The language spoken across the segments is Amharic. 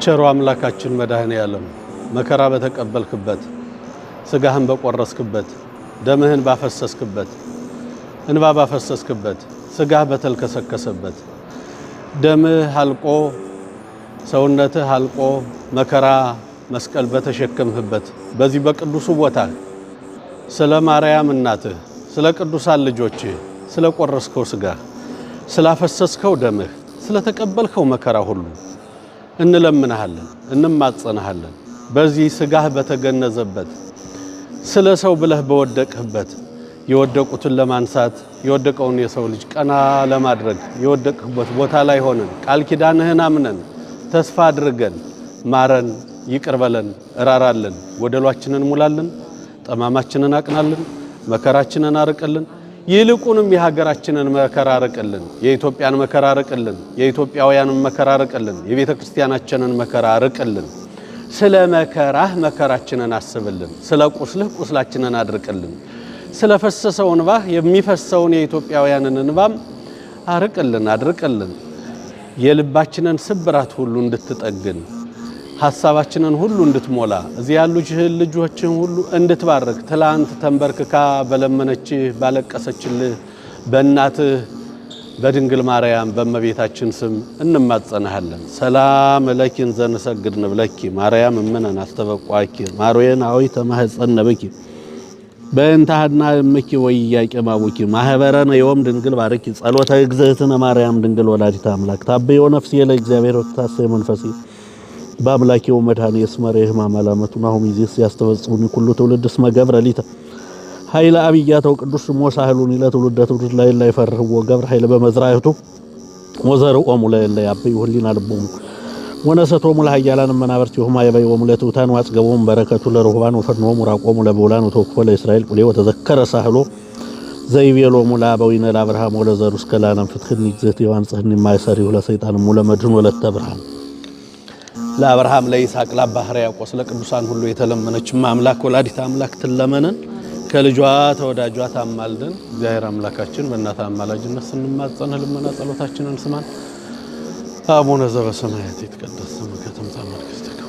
ቸሩ አምላካችን መድኃኔ ዓለም፣ መከራ በተቀበልክበት፣ ስጋህን በቆረስክበት፣ ደምህን ባፈሰስክበት፣ እንባ ባፈሰስክበት፣ ስጋህ በተልከሰከሰበት፣ ደምህ አልቆ ሰውነትህ አልቆ መከራ መስቀል በተሸከምህበት በዚህ በቅዱሱ ቦታ ስለ ማርያም እናትህ፣ ስለ ቅዱሳን ልጆችህ፣ ስለ ቆረስከው ስጋህ፣ ስላፈሰስከው ደምህ፣ ስለተቀበልከው መከራ ሁሉ እንለምንሃለን፣ እንማጸንሃለን። በዚህ ስጋህ በተገነዘበት፣ ስለ ሰው ብለህ በወደቅህበት፣ የወደቁትን ለማንሳት፣ የወደቀውን የሰው ልጅ ቀና ለማድረግ የወደቅህበት ቦታ ላይ ሆነን ቃል ኪዳንህን አምነን ተስፋ አድርገን ማረን፣ ይቅር በለን፣ እራራልን፣ ጎደሏችንን ሙላልን፣ ጠማማችንን አቅናልን፣ መከራችንን አርቅልን። ይልቁንም የሀገራችንን መከራ አርቅልን፣ የኢትዮጵያን መከራ አርቅልን፣ የኢትዮጵያውያንን መከራ አርቅልን፣ የቤተ ክርስቲያናችንን መከራ አርቅልን። ስለ መከራህ መከራችንን አስብልን፣ ስለ ቁስልህ ቁስላችንን አድርቅልን፣ ስለ ፈሰሰው እንባህ የሚፈሰውን የኢትዮጵያውያንን እንባም አርቅልን፣ አድርቅልን። የልባችንን ስብራት ሁሉ እንድትጠግን፣ ሀሳባችንን ሁሉ እንድትሞላ፣ እዚህ ያሉ ልጆችን ሁሉ እንድትባርክ፣ ትላንት ተንበርክካ በለመነችህ ባለቀሰችልህ በእናትህ በድንግል ማርያም በእመቤታችን ስም እንማጸናሃለን። ሰላም ለኪ ዘንሰግድ ንብለኪ ማርያም እምነን አስተበቋኪ ማርዌን አዊተ ማህፀነ ብኪ በእንተ ሀድና እምኪ ወኢያቄም አቡኪ ማህበረነ ዮም ድንግል ባርኪ ጸሎተ እግዝእትነ ማርያም ድንግል ወላዲተ አምላክ ታብዮ ነፍስየ ለእግዚአብሔር ወትታሰይ መንፈሴ በአምላኬ ወመድኃኔ እስመ ርኤ ሕማመ ላመቱ ናሁም ይእዜስ ያስተፈጽሙኒ ኩሉ ትውልድ እስመ ገብረ ሊተ ኃይለ አብያተው ቅዱስ ሞሳህሉኒ ለትውልደ ትውልድ ላይ ላይ ፈርህዎ ገብረ ኃይለ በመዝራእቱ ወዘርኦሙ ለእለ ያበዩ ህሊና ልቦሙ ወነሰቶሙ ለኃያላን መናብርቲሆሙ አየበይዎሙ ለትሑታን ወአጽገቦሙ በረከቱ ለርሁባን ወፈድኖሙ ራቆሙ ለብዑላን ወተወክፎ ለእስራኤል ቁሌ ወተዘከረ ሳህሎ ዘይቤሎሙ ለአበዊነ ለአብርሃም ወለዘሩ እስከ ለዓለም። ፍትሕኒ እግዝእትየ ወአንጽሕኒ እማእሰሪሁ ለሰይጣን ለመድኅን ወለተ ብርሃን። ለአብርሃም፣ ለይስሐቅ፣ ለአባ ሕርያቆስ፣ ለቅዱሳን ሁሉ የተለመነች አምላክ ወላዲተ አምላክ ትለመነን፣ ከልጇ ተወዳጇ ታማልደን። እግዚአብሔር አምላካችን በእናት አማላጅነት ስንማጸን ልመና ጸሎታችንን ስማን። አቡነ ዘበሰማያት ይትቀደስ ስምከ ትምጻእ መንግሥትከ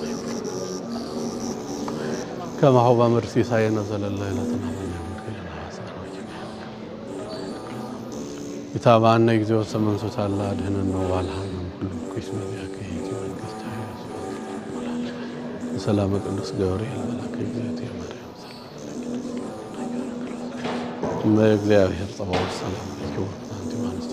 ከማሁ በምድር ሲሳየነ ዘለለ ዕለትነ ሀበነ ኢታብአነ እግዚኦ ዘመንሱት አላ አድኅነነ ወባልሐነ እምኩሉ እኩይ እስመ ዚአከ ይእቲ መንግሥት ሰላም ቅዱስ ገብርኤል መልአከ እግዝእትየ ማርያም ሰላም እግዚአብሔር ጸባኦት ሰላም ለኪ ወአንቲ እምአንስት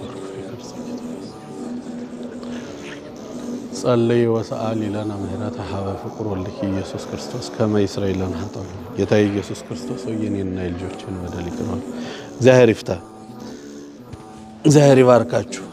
ጸልይ ወሰአሊ ለነ ምህረተ ሀበ ፍቁር ወልድኪ ኢየሱስ ክርስቶስ ከመ ይስረይ ለነ ኃጣውኢነ። ጌታ ኢየሱስ ክርስቶስ ሆይ የኔንና የልጆችን በደል ይቅር በል። እግዚአብሔር ይፍታ። እግዚአብሔር ይባርካችሁ።